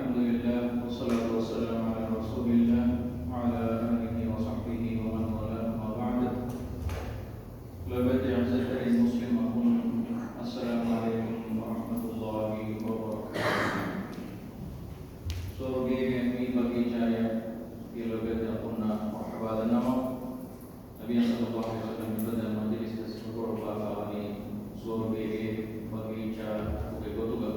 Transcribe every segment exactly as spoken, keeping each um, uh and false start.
الحمد لله، والصلاة والسلام على رسول الله، وعلى آله وصحبه ومن والاه، أما بعد. ލޮބުވެތި އަޒީޒްތެރި މުސްލިމް އަޚުން، السلام عليكم ورحمة الله وبركاته. ސުވަރުގޭގެ މި ބަގީޗާއަށް ލޮބުވެތި އަޚުންނަށް މަރުޙަބާ ދަންނަވަން. ނަބިއްޔާ ޞައްލައްލާހު ޢަލައިހި ވަސައްލަމް މިފަދަ މަޖިލިސްތައް ސިފަކުރައްވާފަވަނީ ސުވަރުގޭގެ ބަގީޗާތަކުގެ ގޮތުގަ.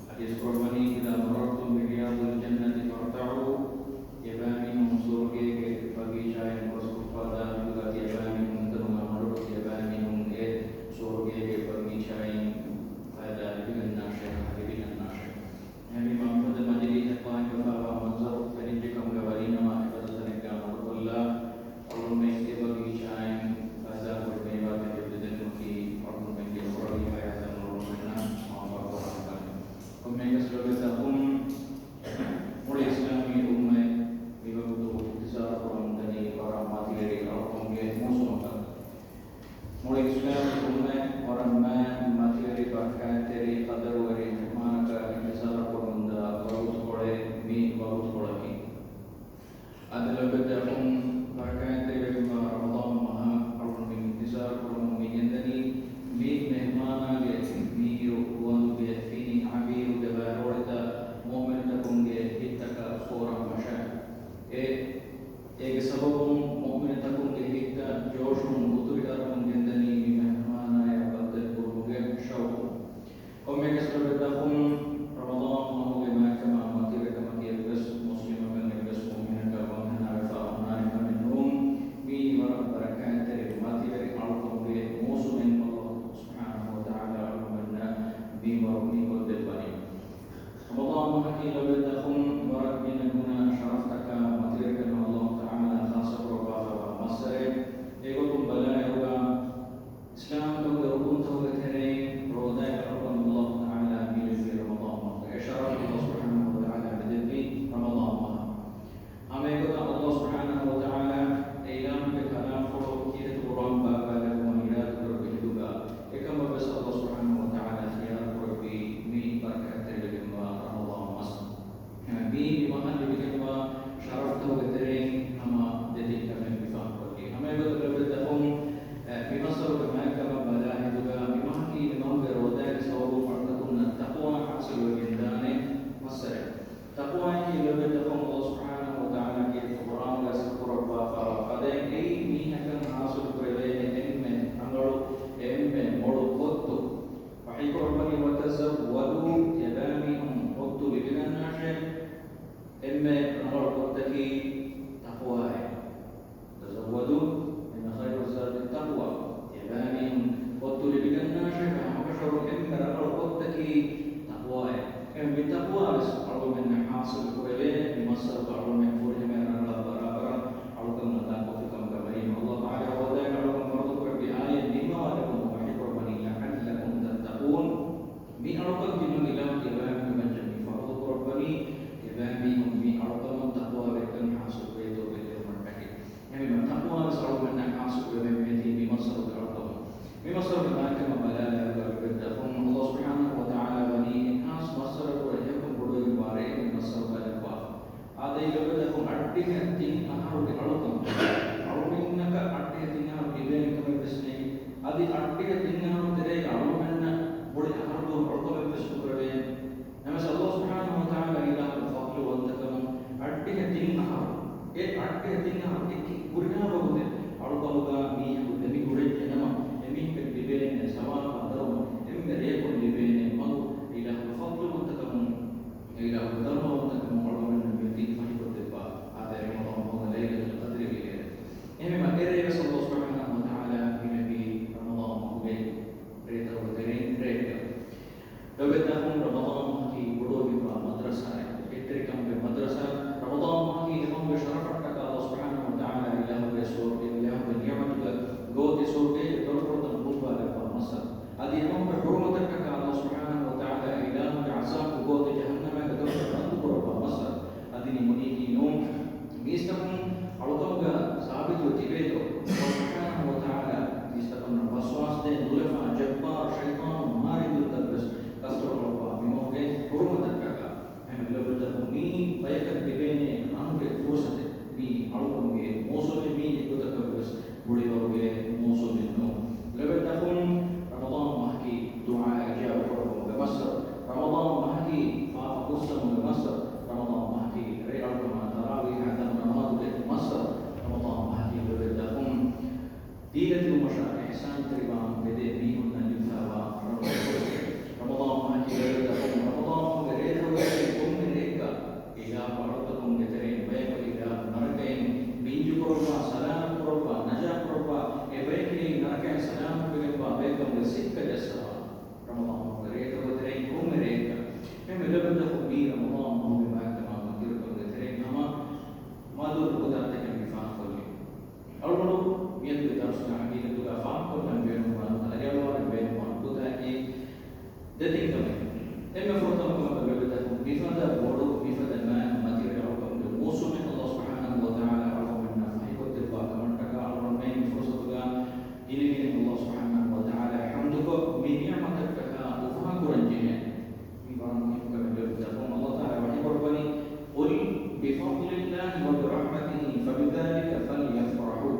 ޙަދީޘް ކުރައްވަނީ، إذا مررتم برياض الجنة فارتعوا، ތިޔަބައިމީހުން ސުވަރުގޭގެ ބަގީޗާއިން ގޮސް ކޮށްފާ ދާ ހިނދުގަ ތިޔަބައިމީހުން އެތަނުގަ މަޑުކޮށް، ތިޔަބައިމީހުން އެ ސުވަރުގޭގެ ބަގީޗާއިން ފައިދާ ލިބިގަންނާށޭ، ރަނގަޅަށް ލިބިގަންނާށޭ. އެހެންވީމާ މިފަދަ މަޖިލީހަށް ޤާއިމްވެފައިވާ މަންޒަރު ފެނިއްޖެކަމުގަ ވަނީނަމަ، އެފަދަ ތަނެއްގަ މަޑުކޮށްލާ، އަޅުގަނޑުމެން އެ ބަގީޗާއިން ފައިދާކުރި މޭވާތަކެއް ދެދެން ވަކި އަޅުގަނޑުމެންގެ ކުރަނީ ފަޔާތަން އަޅުގަނޑުމެންނަށް މަޢުފުވާ ކުރަން ކަމެއް. ކޮންމެއަކަސް ލޮބުވެތި އަޚުން، މުޅި އިސްލާމީ އުއްމަތް މިވަގުތު އިންތިޒާރު ކުރަމުންދަނީ ވަރަށް މަތިވެރި އަޅުކަމުގެ މޫސުމަކަށް. މުޅި އިސްލާމީ އުއްމަތް ވަރަށް މާތް މަތިވެރި ބަރަކާތްތެރި ޤަދަރުވެރި މެހްމާނަކަށް އިންތިޒާރު ކުރަމުންދާ ވަގުތުކޮޅެއް މި ވަގުތުކޮޅަކީ. އަދި ލޮބުވެތި އަޚުން، ބަރަކާތްތެރިވެގެންވާ ރަމަޟާން މަހަށް އަޅުގަނޑުމެން އިންތިޒާރު ކުރަމުން މި ގެންދަނީ، މި މެހްމާނާގެ މީރު ގޮނޑުގެ ފިނި އަބީރުގެ ބައިވެރިތައް މުއުމިނުތަކުންގެ ހިތްތަކަށް ފޯރާން މަށަށް. އެ އޭގެ ސަބަބުން މުއުމިނުތަކުންގެ ހިތްތައް ޖޯޝުން އުތުރި އަރަމުން ގެންދަނީ މި މެހްމާނާޔާ ބައްދަލުކުރުމުގެ ޝައުޤުން. ކޮންމެއަކަސް ލޮބުވެތި އަޚުން، ރަމަޟާން މަހުގެ މާތްކަމާ މަތިވެރިކަމަކީ އެއްވެސް މުސްލިމަކަށް އެއްވެސް މުއުމިނަކަށް ވަންހަނާވެފަ އޮންނާނެ ކަމެއް ނޫން. މީ ވަރަށް ބަރަކާތްތެރި މަތިވެރި އަޅުކަމުގެ މޫސުމެއް އަލްލާހު ސުބްޙާނަހޫ ވަތަޢާލާ އަޅުގަނޑުމެންނަށް މި ވަރު މި ކޮށްދެއްވަނީ. ރަމަޟާން މަހަކީ ލޮބުވެތި އަޚުން ވަރަށް ގިނަ ގުނަ ޝަރަފްތަކާ މަތިވެރިކަމާ އަލްލާހު ތަޢާލާ ޚާއްޞަ ކުރައްވާފައިވާ މައްސަރެއް. އެގޮތުން ބަލާއިރުގަ އިސްލާމްކަމުގެ ރުކުންތަކުގެ ތެރެއިން ރޯދައިގެ އަޅުކަން އަލްލާހު ތަޢާލާ މި ލިބި ރަމަޟާން މަހުގަ. އެ ޝަރަފް އަލްލާހު ސުބްޙާނަހޫ ވަތަޢާލާ މި ދެއްވީ ރަމަޟާން މަހަށް. ހަމައެގޮތަށް އަލްލާހު ސުބްޙާނަހޫ ވަތަޢާލާ އެ އިލާހުގެ ކަލާމްފުޅު ކީރިތި ޤުރުއާން ބާއްވާލެއްވުމަށް އިރާދަކުރެއްވި ހިނދުގަ، އެކަމަށްވެސް އަލްލާހު ސުބްޙާނަހޫ ވަތަޢާލާ އިޚްތިޔާރު ކުރެއްވީ މި ބަރަކާތްތެރިވެގެންވާ ރަމަޟާން މަސް. މީ މި މަހަށް ލިބިގެންވާ ޝަރަފްތަކުގެ ތެރެއިން ހަމަ ދެތިން ކަމެއް މި ފާހަގަކޮށްލީ. ހަމައެގޮތަށް ލޮބުވެތި އަޚުން، އެ، މި މައްސަރުގެ މާތްކަމަށް ބަލާ ހިނދުގަ މި މަހަކީ މި މަހުގެ ރޯދައިގެ ސަބަބުން އަޅުތަކުންނަށް ތަޤްވާ ޙާޞިލުވެގެންދާނެ މައްސަރެއް. ތަޤްވާއަކީ ލޮބުވެތި އަޚުން އަލްލާހު ސުބްޙާނަހޫ ވަތަޢާލާގެ ޤުރުއާނުގައި ސިފަކުރައްވާފައިވާ ފަދައިން އެއީ މީހަކަށް ޙާޞިލު ކުރެވޭނެ އެންމެ ރަނގަޅު، އެންމެ މޮޅު ކޮއްތު. ވަޙީކުރައްވަނީ، وتزودوا، ތިޔަބައިމީހުން ކޮއްތު ލިބިގަންނާށޭ. އެންމެ ރަނގަޅު ކޮއްތަކީ ތަޤްވާއޭ. تزودوا، فإن خير الزاد التقوى. ތިޔަބައިމީހުން ކޮއްތު ލިބިގަންނާށޭ، ހަމަކަށަވަރުން އެންމެ ރަނގަޅު ކޮއްތަކީ ތަޤްވާއޭ. އެހެން މި ތަޤްވާވެސް އަޅުގަނޑުމެންނަށް ޙާޞިލު ކުރެވޭނެ، މި މައްސަރުގަ އަޅުގަނޑުމެން ފުރިހަމަޔަށް ރަނގަޅަށް ބަރާބަރަށް އަޅުކަން އަދާ ކޮށްފިކަމުގަ ވަނީ. އަލްލާހު ތަޢާލާ ރޯދައިގެ އަޅުކަން ފަރުޟު ކުރެއްވި އާޔަތް ނިންމަވާލެއްވުމަށް ވަޙީކުރައްވަނީ، لعلكم تتقون. މި އަޅުކަން ތިމަން އިލާހުގެ ބަޔާނުގެ މައްޗަށް މި ފަރުޟު ކުރައްވަނީ، ތިޔަބައިމީހުން މި އަޅުކަމުން ތަޤްވާވެރިކަން ޙާޞިލުވޭތޯ ބެއްލެވުމަށްޓަކައި. އެހެންވީމަ ތަޤްވާވެސް އަޅުގަނޑަށް ޙާޞިލުވެމެން މިއޮތީ މި މައްސަރުގެ އަޅުކަމުން. މި މައްސަރުގެ މާތްކަމަށް ބަލާލާއިރުގަ ލޮބުވެތި އަޚުން، އަލްލާހު ސުބްޙާނަހޫ ވަތަޢާލާ ވަނީ އެއްހާސް މައްސަރަކުރެ އެހަކުން ބޮޑުވެގެންވާ ރެއެއް މި މައްސަރުގައި ދައްކަވާފަ. އާދެ، ލޮބުވެތި އަޚުން، އަށްޑިހަ ތިން އަހަރުގެ އަޅުކަން، އަޅުގަނޑަކަށް އަށްޑިހަ ތިން އަހަރު ލިބޭނެ ކަމެއްވެސް ނެތް. އަދި އަށްޑިހަ ތިން އަހަރު ތެރޭގަ އަޅުގަނޑަށް މުޅި އަހަރު ދުވަހު އަޅުކަމެއްވެސް ނުކުރެވޭނެ. ނަމަވެސް އަލްލާހު ސުބްޙާނަހޫ ވަތަޢާލާގެ އިލާހުގެ ފަޟްލުވަންތަކަމުން އަށްޑިހަ ތިން އަހަރު، އެ އަށްޑިހަ ތިން އަހަރު އެކި ހުރިހާ ވަގުތެއް އަޅުކަމުގަ މީހަކު ދެމި ހުރެއްޖެ ނަމަ، އެމީހަކަށް ލިބޭނެ ސަވާބާ ދަރުމަ، އެންމެ ރެޔަކުން ލިބޭނެ މަގު، އިލާހުގެ ފަޟްލުވަންތަކަމުން، އިލާހުގެ ދަރުމަވަންތަކަމުން އަޅުގަނޑުމެންނަށް މިއޮތީ ފަހިކޮށްދެއްވާ. އާދެ، ރަމަޟާން މަހުގަ ލައިލަތުލް ޤަދްރި ވިއޭ. އެހެންވީމަ އެރޭވެސް އަލްލާހު ސުބްޙާނަހޫ ވަތަޢާލާ މި ލިބީ ރަމަޟާން މަހުގެ ރޭތަކުގެ ތެރެއިން ރެއެއްގަ. ލޮބުވެތި އަޚުން، ރަމަޟާން މަހަކީ ބޮޑުވެގެންވާ މަދްރަސާއެއް، އެއްތެރިކަމުގެ މަދްރަސާ. ރަމަޟާން މަހަކީ އެމަހުގެ ޝަރަފަށްޓަކާ އަލްލާހު ސުބްޙާނަހޫ ވަތަޢާލާ އިލާހުގެ ސުވަރުގެ، އިލާހުގެ ނިޢުމަތުގެ ގޯތި ސުވަރުގޭގެ ދޮރުފުޅުތައް ހުޅުވާލައްވާ މައްސަރު. އަދި އެމަހުގެ ޙުރުމަތަށްޓަކާ އަލްލާހު ސުބްޙާނަހޫ ވަތަޢާލާ އިލާހުގެ ޢަޒާބުގެ ގޯތި ޖަހަންނަމޭގެ ދޮރުތައް ބަންދުކުރައްވާ މައްސަރު. އަދި މި މުނީކީ ނޫން. މީސްތަކުން އަޅުކަމުގަ ސާބިތުވެ ތިބޭތޯ، އަލްލާހު ސުބްޙާނަހޫ ވަތަޢާލާ މީސްތަކުންނަށް ވަސްވާސްދޭން ނުލަފާ ޖައްބާރު ޝައިޠާނުން މާރިންދުންތައްވެސް ކަސްތޮޅުކޮށްފަ މިމަހުގެ ޙުރުމަތަށްޓަކާ. އެހެން ލޮބުވެތި އަޚުން، الله وبرحمته فبذلك فليفرحوا.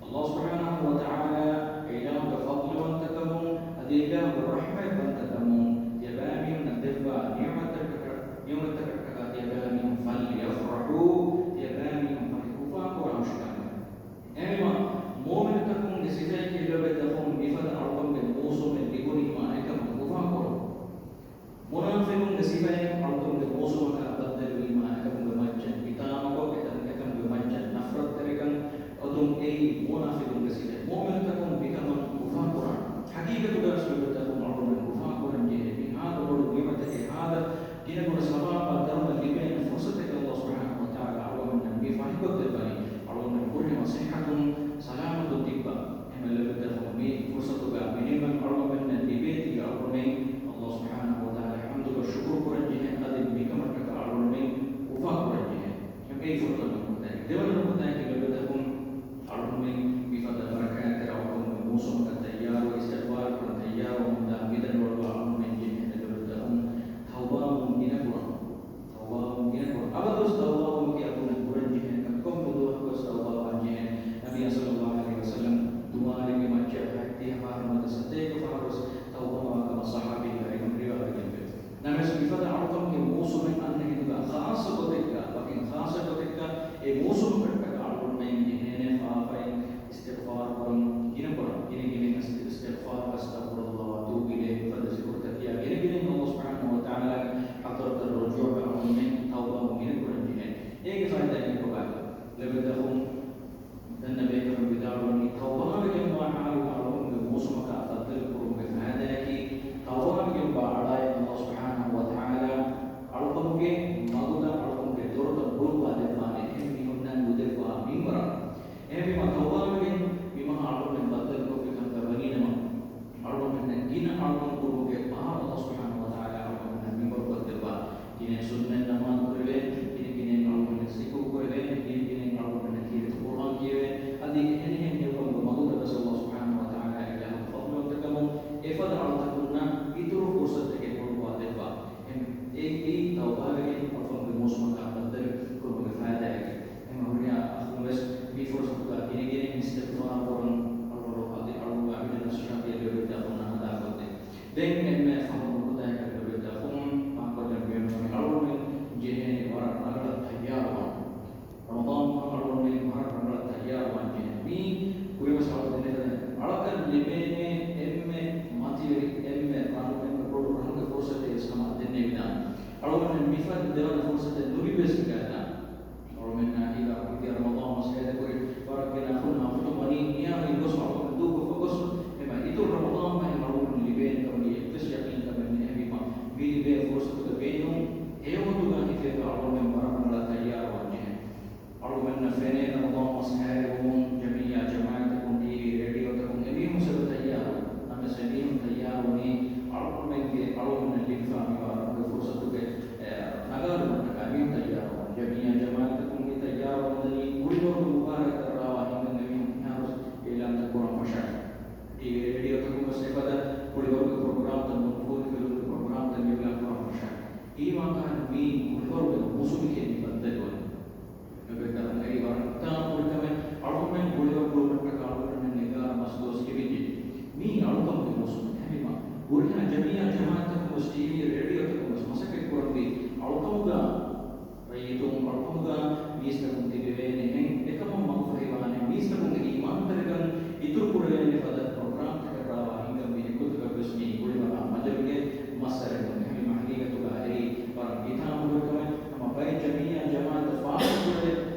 ﷲ ސުބްޙާނަހޫ ވަތަޢާލާ އެއިލާހުގެ ފަޟްލުވަންތަކަމުން އަދި އެއިލާހުގެ ރަޙްމަތްވަންތަކަމުން ތިޔަބައިމީހުންނަށް ދެއްވާ ނިޢުމަތަކަށްޓަކާ، ނިޢުމަތަކަށްޓަކާ ތިޔަބައިމީހުން، فليفرحوا، ތިޔަބައިމީހުން ފަހި އުފާކުރާ ހުށިކަން. އެހެންވީމަ، މުއުމިނުތަކުންގެ ސިފައަކީ ލޯބިވެތި އަޚުން، މިފަދަ އަޅުކަމުގެ މޫސުމެއް ލިބުނީމާ އެކަމަށް އުފާކުރުން. މުނާފިޤުންގެ ސިފައަކީ އަޅުކަމުގެ މޫސުމަކާ ބައްދަލުވީމާ އެކަމުގެ މައްޗަށް ހިތާމަކޮށް، އެތަން އެކަމުގެ މައްޗަށް ނަފްރަތްތެރިކަން އޮތުން އެއީ މުނާފިޤުންގެ ސިފައެއް. މުއުމިނުތަކުން މިކަމަށް އުފާކުރާނެ. ޙަޤީޤަތުގަ ލޯބިވެތި އަޚުން، އަޅުގަނޑުމެން އުފާކުރަންޖެހޭ މި ހާދަ ބޮޑު ނިޢުމަތެކޭ، ހާދަ ގިނަގުނަ ސަވާބާ ދަރުމަ ލިބޭނެ ފުރުޞަތެކޭ ﷲ ސުބްޙާނަހޫ ވަތަޢާލާ އަޅުގަނޑުމެންނަށް މި ފަހިކޮށްދެއްވަނީ. އަޅުގަނޑުމެން ފުރިހަމަ ޞިއްޙަތުން ސަލާމަތުން ތިއްބާ. އެހެންވެ ލޯބިވެތި އަޚުން، މި ފުރުޞަތުގަ މި ނިޢުމަތް އަޅުގަނޑުމެންނަށް ލިބޭތީ އަޅުގަނޑުމެން ﷲ ސުބްޙާނަހޫ ވަތަޢާލާ ޙަމްދުގަ ޝުކުރު ކުރަންޖެހޭ، އަދި މިކަމަށްޓަކާ އަޅުގަނޑުމެން އުފާކުރަންޖެހޭ. އެއީ ފުރަތަމަ ނުކުތާއެއް. ދެވަނަ ނުކުތާއަކީ ލޯބިވެތި އަޚުން، އަޅުގަނޑުމެން މިފަދަ ބަރަކާތްތެރި އަޅުކަމުގެ މޫސުމަކަށް ތައްޔާރުވެ، އިސްތިޤްބާލު ކުރަން ތައްޔާރުވަމުންދާ މިދަނޑިވަޅުގަ އަޅުގަނޑުމެން ޖެހޭނެ ލޯބިވެތި އަޚުން، ތައުބާވަމުން ގިނަ ކުރަން. ތައުބާވަމުން ގިނަ ކުރަން. އަބަދުވެސް ތައުބާވުމަކީ އަޚުން ކުރަންޖެހޭ ކަމެއް. ކޮންމެ ދުވަހަކުވެސް ތައުބާވާންޖެހޭ. ނަބީ ޞައްލައްލާހު ޢަލައިހި ވަސައްލަމް ދުވާލެއްގެ މައްޗަށް ހަތްދިހަ ފަހަރު ނުވަތަ ސަތޭކަ ފަހަރުވެސް ތައުބާވާ ކަމަށް ޞަޙާބީންގެ ރިވާ-، ރިވާވެގެންވޭ. ނަމަވެސް މިފަދަ އަޅުކަމުގެ މޫސުމެއް އަންނަ ހިނދުގަ ޚާއްޞަ ގޮތެއްގަ، ވަކިން ޚާއްޞަ ގޮތެއްގަ އެ މޫސުމަކަށްޓަކާ އަޅުގަނޑުމެން ޖެހޭނެ ފާފައިން އިސްތިޣްފާރު ކުރަން ގިނަ ކުރަން. ގިނަ ގިނައިން އިސްތިޣްފާރު، أستغفر الله وأتوب إليه، މިފަދަ ޒިކުރުތައް ކިޔާ ގިނަ ގިނައިން ﷲ ސުބްޙާނަހޫ ވަތަޢާލާގެ ޙަޟްރަތަށް ރުޖޫޢަކަށް އަޅުގަނޑުމެން ތައުބާވަމުން ގިނަ ކުރަން ޖެހޭ. އޭގެ ފައިދާއަކީ ކޮބާތޯ؟ ލޯބިވެތި އަޚުން، ދެން ނަބީ ކަރީމް ވިދާޅުވަނީ، ތައުބާވެގެންވާ ޙާލުގަ އަޅުކަމުގެ މޫސުމަކާ ބައްދަލުކުރުމުގެ ފައިދާއަކީ، ތައުބާވެގެންވާ އަޅާއަށް ﷲ ސުބްޙާނަހޫ ވަތަޢާލާ އަޅުކަމުގެ މަގުތައް، އަޅުކަމުގެ ދޮރުތައް ހުޅުވާދެއްވާނެ، އެހެން މީހުންނަށް ނުދެއްވާ މިންވަރަށް. އެހެންވީމަ، ތައުބާވެގެން މި މަހަށް އަޅުގަނޑުމެން ބައްދަލުކޮށްފި ކަންކަން ވަނީނަމަ، އަޅުގަނޑުމެންނަށް ގިނަ އަޅުކަން ކުރުމުގެ ބާރު ﷲ ސުބްޙާނަހޫ ވަތަޢާލާ އަޅުގަނޑުމެންނަށް މިންވަރުކޮށްދެއްވާ. ގިނައިން ސުންނަތް ނަމާދު ކުރެވޭ، ގިނަ ގިނައިން އަޅުގަނޑުމެން ޒިކުރު ކުރެވޭ، ގިނަ ގިނައިން އަޅުގަނޑުމެން ކީރިތި ޤުރްއާން ކިޔެވޭ، އަދި އެހެނިހެން ނެރުކަމުގެ މަގުތައް ވެސް ﷲ ސުބްޙާނަހޫ ވަތަޢާލާ އެ އިލާހުގެ ފަޟްލުވަންތަކަމުން އެފަދަ އަޅުތަކުންނަށް އިތުރު ފުރުޞަތެއް ހުޅުވާ ދެއްވާ. އެ، އެއީ ތައުބާވެގެން އަޅުކަމުގެ މޫސުމަކާ ބައްދަލު ކުރުމުގެ ފައިދާއެކޭ. އެހެން ހުރިހާ އަޚުން ވެސް މި ފުރުޞަތުގަ ގިނަ ގިނައިން އިސްތިޣްފާރު ކުރަން، އަޅުގަނޑު އަދި އަޅުގަނޑުގެ އަމިއްލަ ނަފްސު ޝަޚްޞިއްޔަތު ލޯބިވެތި އަޚުންނަށް ހަދާ ގޮތެއް. ދެން އެންމެ ފަހުން ނުކުތާއަކަށް ލޯބިވެތި އަޚުން މާކޮށްލަން ބޭނުންވަނީ އަޅުގަނޑުމެން ޖެހޭނެ ވަރަށް ރަނގަޅަށް ތައްޔާރުވާން. ރަމަޟާން މަހަށް އަޅުގަނޑުމެން ވަރަށް ރަނގަޅަށް ތައްޔާރުވާން ޖެހޭ. މީ ކުރިންވެސް އަޅުގަނޑު ދެނެފަދަ އަޅަކަށް ލިބޭނެ އެންމެ މަތިވެރި، އެންމެ ރަނގަޅު، އެންމެ ބޮޑު ރަނގަޅު ފުރުޞަތެއް ވެސް ހަމަ ދެންނެވިދާނެ. އަޅުގަނޑުމެން މިފަދަ ދެވަނަ ފުރުޞަތެއް ނުލިބޭސް ހިނގާތާ. އަޅުގަނޑުމެންނާ ހީވާ ކުދިޔަ ރަމަޟާން މަސް ހޭދަކުރި ވަރަށް ގިނަ އަޚުންނާ ފޮތު ވަނީ މިހާރު އިން ގޮސް އަޅުގަނޑު ދޫކޮށްފަ ގޮސް، އެމަ އިތުރު ރަމަޟާން މަހެއް އަޅުގަނޑު ލިބޭނެ ކަމުގެ އެއްވެސް ޔަޤީންކަމެއް ނެހެވީމަ، މި ލިބޭ ފުރުޞަތުގެ ބޭނުން ހެޔޮގޮތުގަ ހިފޭތޯ އަޅުގަނޑުމެން ވަރަށް ރަނގަޅަށް ތައްޔާރުވާން ޖެހޭ. އަޅުގަނޑަށް ފެނޭ ރަމަޟާން މަސް ހައިރެވުމުން ޖަމިއްޔާ ޖަމާޢަތްތަކުން، ޓީވީ ރޭޑިއޯތަކުން އެމީހުން ސަބަ ތައްޔާރު. ނަމަވެސް އެމީހުން ތައްޔާރުވަނީ އަޅުގަނޑުމެންގެ، އަޅުގަނޑަށް ލިބިފާ މިވާ ރަނގަޅު ފުރުޞަތުގެ، އެ، ނަގާލުމަށްޓަކާ އެމީހުން ތައްޔާރުވަން. ޖަމިއްޔާ ޖަމާޢަތްތަކުން މި ތައްޔާރުވަމުންދަނީ ކުޅިވަރުގެ މުބާރާތްތައް ރާވާ ހިންގަން އެމީހުން މިހާރުވެސް އިޢުލާންތައް ކުރަން ފަށާފަ. ޓީވީ ރޭޑިއޯތަކުން ވެސް އެފަދަ ކުޅިވަރުގެ ޕްރޮގްރާމްތައް ނުފޫޒު ފިލުމުގެ ޕްރޮގްރާމްތައް އިޢުލާން ކުރަން ފަށާފަ. ހީވާކަހަލަ މީ ކުޅިވަރުގެ މޫސުމެކޭ މި ބައްދަލުވަނީ. ލޯބިވެތި އަޚުން، އެއީ ވަރަށް ހިތާމަ ކުރި ކަމެއް. އަޅުގަނޑުމެން ކުޅިވަރު ކުރުމަށްޓަކާ އަޅުގަނޑުމެން އެގާރަ މަސް ދުވަސް ލިބިއްޖެ. މީ އަޅުކަމުގެ މޫސުމެއް. ހަމަ ހުރިހާ ޖަމިއްޔާ ޖަމާޢަތްތަކުން ވެސް ޓީވީ ރޭޑިއޯތަކުން ވެސް މަސައްކަތް ކުރަންވީ އަޅުކަމުގަ ރައްޔިތުން، އަޅުކަމުގަ މީސްތަކުން ތިބެވޭނެހެން، އެކަމަށް މަގުފަހިވާނެ މީސްތަކުންގެ އީމާންތެރިކަން އިތުރު ކުރެވޭނެ ފަދަ ޕްރޮގްރާމްތަކެއް ރާވާ ހިންގަންވީ އެއްގޮތަކަށް ވެސް މީ ކުޅިވަރާ މަޖަލުގެ މައްސަލައެއް ނޫން. ހަމަ ހަގީގަތުގަ އެއީ ވަރަށް ހިތާމަ ކުރި ކަމެއް. ހަމަ ބައެއް ޖަމިއްޔާ ޖަމާޢަތްތައް ފާހަގަކުރެވޭ،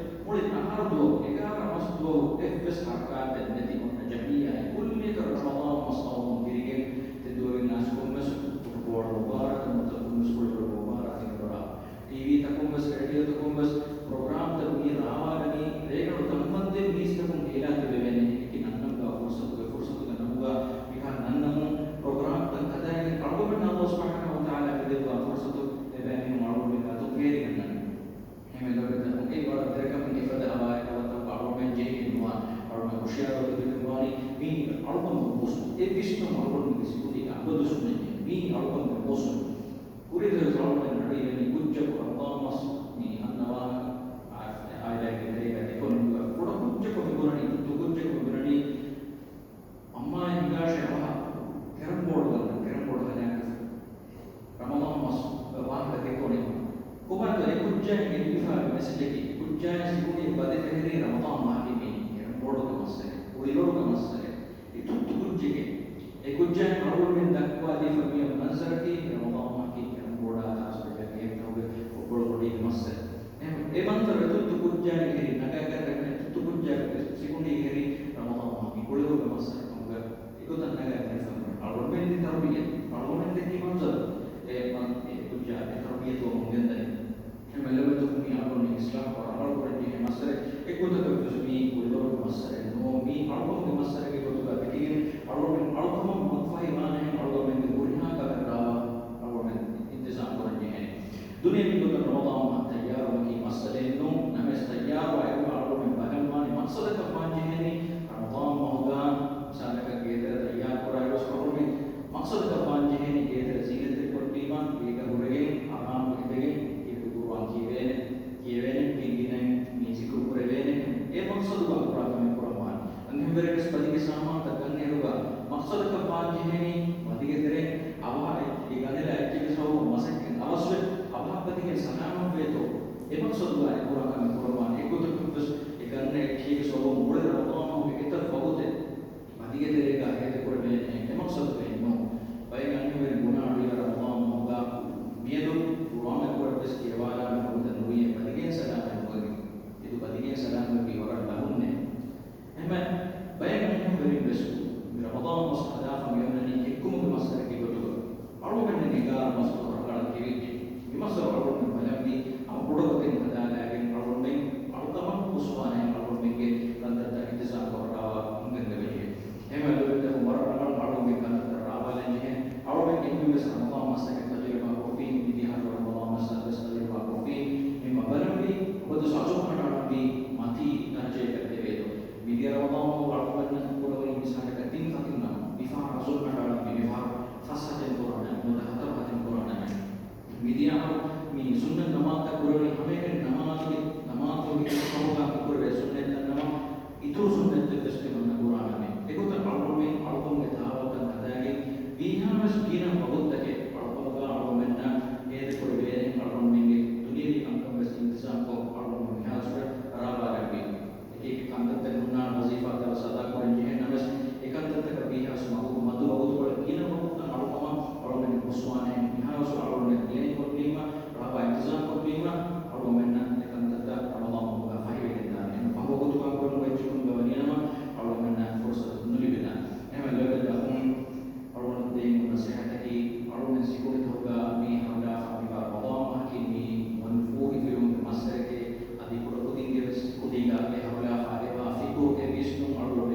މުޅި އަހަރު ދުވަހު، އެގާރަ މަސް ދުވަހު އެއްވެސް ހަރަކާތެއް ނެތި އޮންނަ ޖަމިއްޔާއެއް ކުއްލިއަކަށް ރަމަޟާން މަސް އައުމުން ދިރިގެން ތެދުވެގެން އައިސް ކޮންމެސް ފުޓްބޯޅަ މުބާރާތެއް ނުވަތަ ކޮންމެސް ކުޅިވަރު މުބާރާތެއް ނުކުރާ. ޓީވީތަކުން ވެސް ރޭޑިއޯތަކުން ވެސް ޕްރޮގްރާމްތައް މި ރާވާލަނީ ރޭގަނޑު ތަންމަންދެން މީސްތަކުން ހޭލާ ތިބެވޭނެ އެކި ނަންނަމުގަ ފުރުޞަތުގެ، ފުރުޞަތުގެ ނަމުގަ މިކަހަލަ ނަންނަމުން ޕްރޮގްރާމްތައް ހަދައިގެން އަޅުގަނޑުމެންނަށް ﷲ ސުބްޙާނަހޫ ވަތަޢާލާ މި ދެއްވާ ފުރުޞަތު އެބައިމީހުން އަޅުގަނޑުމެން އަތުން ފޭރިގަންނަން. އެހެންވެ ލޯބިވެތި އަޚުން، އެއީ ވަރަށް ދެރަކަމެއް އެފަދަ އަވާއެއް އަވަތަކު އަޅުގަނޑުމެން ޖެހިގެން ނުވާނެ. އަޅުގަނޑުމެން ހުޝިޔާރުވެ ތިބެގެން ވާނީ މީ އަޅުކަމުގެ މޫސުމެއް. އެއްވިސްނުން އަޅުގަނޑުމެންގެ ޒިންދަގީގަ އަބަދުވެސް ނުންޏެއް. މީ އަޅުކަމުގެ މޫސުމެއް. ކުރިންވެސް އަޅުގަނޑުމެން އަޑުއިވެނީ ކުއްޖަކު ރަމަޟާން މަސް މި އަންނަ ވާހަކަ، އާ، ކުނި ބަދެފަހަރީ ރަމަޟާން މަހަކީ މީ އެންމެ ބޮޑުގެ މައްސަރެއް، ކުޅިވަރުގެ މައްސަރެއް. އެ ތުއްތު ކުއްޖެއްގެ، އެ ކުއްޖާއިން އަޅުގަނޑުމެން ދައްކާދީފަ މިއޮތް މަންޒަރަކީ މި ރަމަޟާން މަހަކީ އެންމެ ބޮޑާ ތާސް ބެއްލަ ގޭންތަކުގެ ބޮޑު ބޮޑީގެ މައްސަރެއް. އެ، އެ މަންޒަރު އެ ތުއްތު ކުއްޖާގެ ހެރީ ނަގާގަންނަ އެ ތުއްތު ކުއްޖާގެ ސިކުނޑީގެ ހެރީ ރަމަޟާން މަހަކީ ކުޅިވަރުގެ މައްސަރެއް ކަމުގަ އެގޮތަށް ނަގާގަނެފަ. އަޅުގަނޑުމެން ދިން ތަރުބިޔަތު، އަޅުގަނޑުމެން ދެއްކި މަންޒަރު، އެ މަން-، އެ ކުއްޖާ އެ ތަރުބިޔަތުވަމުން ގެންދަނީ. އެމެ ލޮބެތު މި އަޅުގަނޑު މި އިސްލާހު ކޮށް ރަނގަޅު ކުރަން ޖެހޭ މައްސަރެއް. އެއްގޮތަކަށް ވެސް މީ ކުޅިވަރުގެ މައްސަރެއް ނޫން. މީ އަޅުކަމުގެ މައްސަރެއްގެ ގޮތުގަ ދެކިގެން އަޅުގަނޑުމެން އަޅުކަމަށް މަގުފަހި ވާނެހެން އަޅުގަނޑުމެންގެ ހުރިހާ ކަމެއް ރާވާ އަޅުގަނޑުމެން އިންތިޒާމް ކުރަން ޖެހޭނެ. ދުނިޔެ މިގޮތަށް ރަމަޟާން މަހަށް ތައްޔާރުވުމަކީ މައްސަލައެއް ނޫން. ނަމަވެސް ތައްޔާރުވާ އިރުގަ އަޅުގަނޑުމެން ބަލަންވާނެ މަޤްޞަދަކަށް ވާން ޖެހޭނީ ރަމަޟާން މަހުގަ މިސާލަކަށް ގޭތެރެ ތައްޔާރު ކުރާއިރުވެސް އަޅުގަނޑުމެން މަޤްޞަދަކަށް ވާން ޖެހޭނީ ގޭތެރެ ޒީނަތެއް ކޮށްލީމަ، ގޭގަ ހުރެގެން އަރާމު އިނދެގެން ކިޔެވި ޤުރުއާން ކިޔެވޭނެ، ކިޔެވޭނެ، ގިންގިނައިން މި ޒިކުރު ކުރެވޭނެ. އެ މަޤްޞަދުގަ ކުރާ ކަމެއް ކުރަން ވާނެ. އަންހެންވެރިންވެސް ބަދިގެ ސާމާންތައް ގަންނައިރުގަ މަޤްޞަދަކަށް ވާން ޖެހޭނީ ބަދިގެ ތެރެއިން އަވަހަށް އެއްޗެއްގެ ގަނެލާ އެއްޗެއްގެ ސަބަބުން މަސައްކަތް އަވަސްވެ އަވަހަށް ބަދިގެން ސަލާމަތްވޭތޯ، އެ މަޤްޞަދުގަ އެ ކުރާ ކަމެއް ކުރަން ވާނެ. އެއްގޮތަކަށްވެސް އެ ގަންނަ އެއްޗެއްގެ ސަބަބުން މުޅި ރަމަޟާން މަހުގެ އެތައް ވަގުތެއް ބަދިގެ ތެރޭގަ ހޭދަކުރެވޭނެހެން އެ މަޤްޞަދުގައެއް ނޫން. ބައެއް އަންހެންވެރިން ބުނާ އަޑުއިވޭ ރަމަޟާން މަހުގަ މިއަދު ޤުރުއާން އެކުވަރަށްވެސް ކިޔަވާލާނެ ވަގުތެއް ނުވިޔޭ ބަދިގެން ސަލާމަތް ނުވެގެން. އެދު ބަދިގެން ސަލާމަތްވީ ވަރަށް ލަހުންނޭ. އެހެން ބައެއް އަންހެންވެރިން ވެސް މި ރަމަޟާން މަސް ހަދާފަ މިއޮންނަނީ ކެއްކުމުގެ މައްސަރެއްގެ ގޮތުގަ. އަޅުގަނޑުމެން އެނގާރު މަސްތަކު ރަނގަޅަށް ކެވިއްޖެ. މި މައްސަރު އަޅުގަނޑުމެން ބަލަންވީ ހަމަ ބޮޑު ގޮތެއް ހަދާލާގެން އަޅުގަނޑުމެން އަޅުކަމަށް ހުސްވާނެހެން އަޅުގަނޑުމެންގެ ކަންތައްތައް އިންތިޒާމް ކޮށްރާވާ އަންގަން ދެވެޖެ. އެހެން ލޮބުވެތި އަޚުން ވަރަށް ރަނގަޅަށް އަޅުގަނޑުމެން ކަންތައްތައް ރާވާލަން ޖެހޭ. އަޅުގަނޑުމެން އެންމެންވެސް ރަމަޟާން މަސްތަކެއް ތަޖުރިބާ ކޮށްފީ، މިދިޔަ އަހަރު ރަމަޟާން މަސްތައްވެސް ތަޖުރިބާ ކޮށްފީ، މި ބަލަންވީ އަބަދު އަޒުމް ހަނޑާނަންވީ މަތީ ދަރަޖައަކަށް ދެވޭތޯ. މިދިޔަ ރަމަޟާން މަހު އަޅުގަނޑަށް ކުރެވުނީ މިސާލަކަށް ތިން ހަތިން ނަމަ، މިފަހަރު އަޒުމް ހަނޑާނަންވީ މިފަހަރު ފަސް ހަތެއް ކުރާނަން، ނުވަތަ ހަތަރު ހަތެއް ކުރާނަން. މިދިޔަ އަހަރު މި ސުންނަތް ނަމާދުތައް ކުރެވުނީ ހަމައެކަނި ނަމާދުގެ، ނަމާދުގެ ކަމުގަ މި ކުރެވޭ ސުންނަތްތައް ނަމަ، އިތުރު ސުންނަތްތައްވެސް ތިމަންނަ ކުރާނަމޭ. އެގޮތަށް އަޅުގަނޑުމެން އަޅުކަމުގެ ދާވަތުތައް ހަދާގެން ވީހާވެސް ގިނަ ވަގުތުތަކެއް އަޅުކަމުގަ އަޅުގަނޑުމެންނަށް ހޭދަކުރެވޭނެ. އަޅުގަނޑުމެންގެ ދުނިޔަވީ ކަންކަންވެސް އިންތިޒާމްކޮށް އަޅުގަނޑުމެން މިހާރުސުރެ ރާވާލަންވީ. އެކި އެކި ކަންތައްތައް ހުންނާނެ ވަޒީފާތައްވެސް އަދާކުރަން ޖެހޭ ނަމަވެސް، އެ ކަންތައްތަކަށް ވީހާވެސް މަދު ވަގުތުކޮޅެއް ގިނަ ވަގުތުތައް އަޅުކަމަށް އަޅުގަނޑު ހުސްވާނެހެން މިހާރުސު އަޅުގަނޑު ޕްލޭން ކޮށްލީމަ، ރާވާ އިންތިޒާމް ކޮށްލީމަ، އަޅުގަނޑުމެންނަށް އެ ކަންތައްތައް ރަމަޟާން މަހުގަ ފަހިވެގެންދާނެ. އެހެން ފަހު ވަގުތު ކަންކޮށް ނުވެއްޖެކަމުގަ ވަނީނަމަ އަޅުގަނޑަށް ފުރުސަތު ނުލިބިދާނެ. އެހެން ލޮބުވެތި އަޚުން އަޅުގަނޑު ދޭން ނަސޭހަތަކީ، އަޅުގަނޑު ސިކުނޑިތަކުގަ މި ހަރުލާފަ މިވާ ރަމަޟާން މަހަކީ މީ މަންފޫހި ފިލުމުގެ މައްސަރެކޭ، އަދި ކުޑަކުދިންގެ ވެސް ސިކުނޑީގަ އެ ހަރުލާފަ އެބާ ފިކުރު އެ ވިސްނުން އަޅުގަނޑު